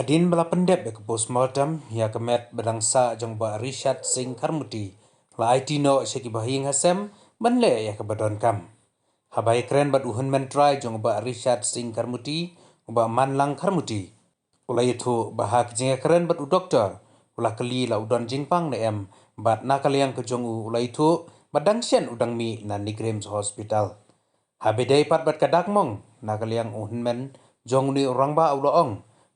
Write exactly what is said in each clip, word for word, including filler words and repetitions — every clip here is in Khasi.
Hadien ba la pyndep ïa ka postmortem, ïa ka met ba dang sah jong u Bah Richard Singh Kharmuti la aiti noh sha ki bahaïing hasem ban leh ïa kaba donkam. Haba ïakren bad u hynmen trai jong u Bah Richard Singh Kharmuti, u Bah Manlang Kharmuti u la ïathuh ba ha ka jingïakren bad u doktor, u la kylli la u don jingpang ne em, bad na ka liang ka jong u, u la ïathuh ba dang shen u dang mih na NEIGRIHMS Hospital. Haba ïadei pat bad ka dak mong, na ka liang u hynmen jong une u rangbah u la ong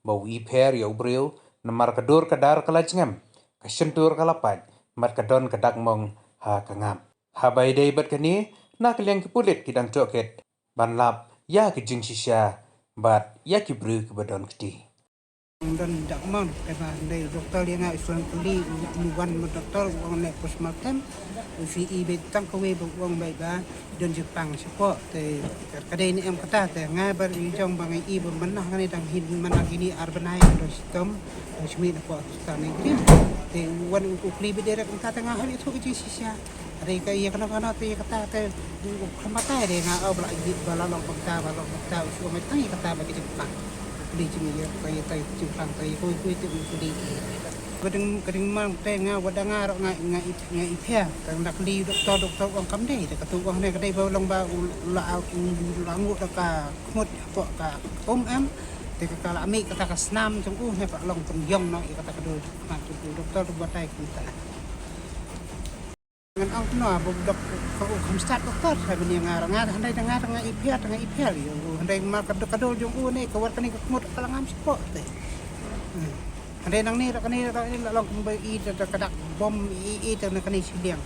ba u ipher ïa u briew namar ka dur ka dar ka la jngem, ka shyntur ka la pait, bad ka don ka dak mong ha ka ngap. Haba ïadei bad kane, na ka liang ki pulit ki dang tohkit ban lap ïa ka jingshisha bad ïa ki briew kiba don kti. Don dak mong, te ba dei doktor ïa nga, i suan kylli, u wan ma doktor, u ong ne postmortem, u shu i beit tang kawei ba u ong beit ba don jingpang shapoh, te ka dei ne em kata, te nga ba i jong ba nga i ba mynta kane dang hin mynta kine ar bnai don shitom, don shmih na poh hospital ne kine. Te u wan u kylli beit direct mynta, te nga hap ïathuh ka jingshisha. Hynrei ka ïa kano kano te ïa kata te u khlem batai, hynrei nga ong ba la ïa ba la long ba kata, ba long ba kata, u shu ong tang ïa kata ba ka jingpang. Kylli jingïa ka ïa tai jingpang tai kawei kawei te u kylli. Ka ding ka ding mang te nga, wat da nga ruh nga nga i nga ipher. Tang da kylli doktor, doktor ong kam dei, da katu ong ne ka dei ba long ba u la u la nguh da ka khmut hapoh ka um em. Te ka ka la mih kata ka snam jong u ne ka long pynïong noh ïa kata ka dur khmat jong u, doktor u batai kumta. Ngan ong kumno ba u dok, ka u kham stad doktor, ha bynta nga ruh nga, hynrei da nga ruh nga ipher, da nga ipher ïa u, hynrei ma ka dok ka dol jong u ne ka wat kane ka khmut ka la ngam shapoh te. Hmm. Hynrei nangne ruh kane ruh kane la long kumba i da ka dak bom i i da na kane shiliang.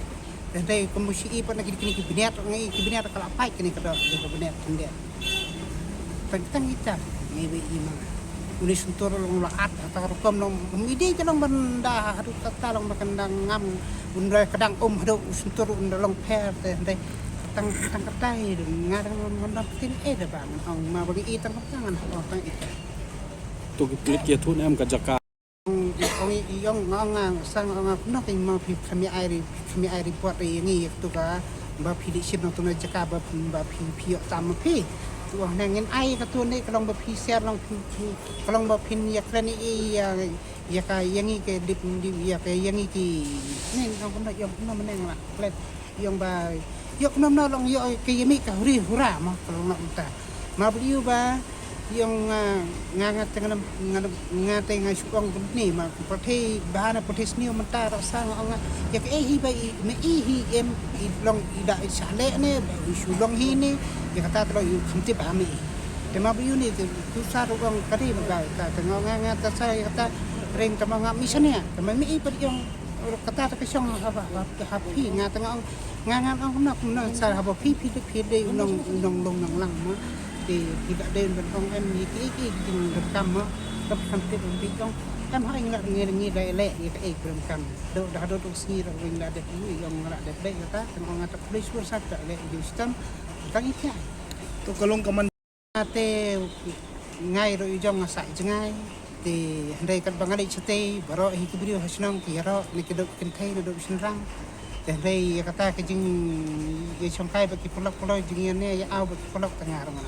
Hynrei kumba shi i pat na kine kine ki bniat ruh nga i ki bniat ka la pait kane ka dok ka bniat kane. Tang tang ita ngi ba i ma. Uni suntur long la at, ata rukom long, um, ide ke long ban da haduh kata long ba kan da ngam, un da kadang um haduh u suntur un da long pher te, hynrei tang tang katai dun nga dang long ban da tin eh da ba ngan ong ma ba ngi i tang tang ngan ong tang ita. To ki plit ki thun em ka jaka. Ong i ong nga ong nga sang ong nga kumno ka i ma phi kham ïa ai ri kham ïa ai report ri ngi ïa katu ka ba phi dei shim nang tu na jaka ba phi ba phi phi ïoh tam ma phi. Tu ong ne ngin ai ka tu ne ka long ba phi share long phi phi ka long ba phin ïa kren i ïa ïa ka ïa ngi ke dip dip ïa ka ïa ngi ki ne ong kumno ïa kumno mane nga la klet ïa ong ba ïa kumno mano long ïa ka ïa mi ka huri hura ma ka long na uta ma bli u ba. Ïong nga nga nga te nga nga nga te nga shu ong bad ni ma pyrthei ba na pyrthei sniew mynta ruh sa nga ong nga ïa kaei hi ba i me i hi em i long i da i sah leh ne ba i shu long hi ne ïa kata te long i kham tip ha me i. Te ma ba ïu ni te tu sa ruh ong ka dei ba ka te nga ong nga nga te sa ïa kata ring te ma nga mi sania te ma me i bad ïong kata te ka shong ha ba ha phi nga te nga ong Nga ngan ong kumno kumno sa haba phi phi dei phi dei u nong u nong long nong lang ma. Te phi da dei ban ong em ïa ki ki ki ding donkam ma. Ka phi kan phi dei phi ong em ha ing la ngi ngi dei leh ïa ka ei donkam. Do da do do sngi da wing la dei ïa ong la dei dei kata kan ong ata phi sur sa ta leh ïa u stam. Tang i kya. To ka long ka man. Nga te ngai ruh i jong nga sah jngai. Te hynrei katba nga leit shatei baroh hi ki briew ha shnong ki ïaroh ne ki duk kynthei ne duk shynrang. Te hynrei ïa kata ka jing ïa shongkai bad ki paralok paralok jingïa ne ïa aw bad ki paralok te nga ruh nga.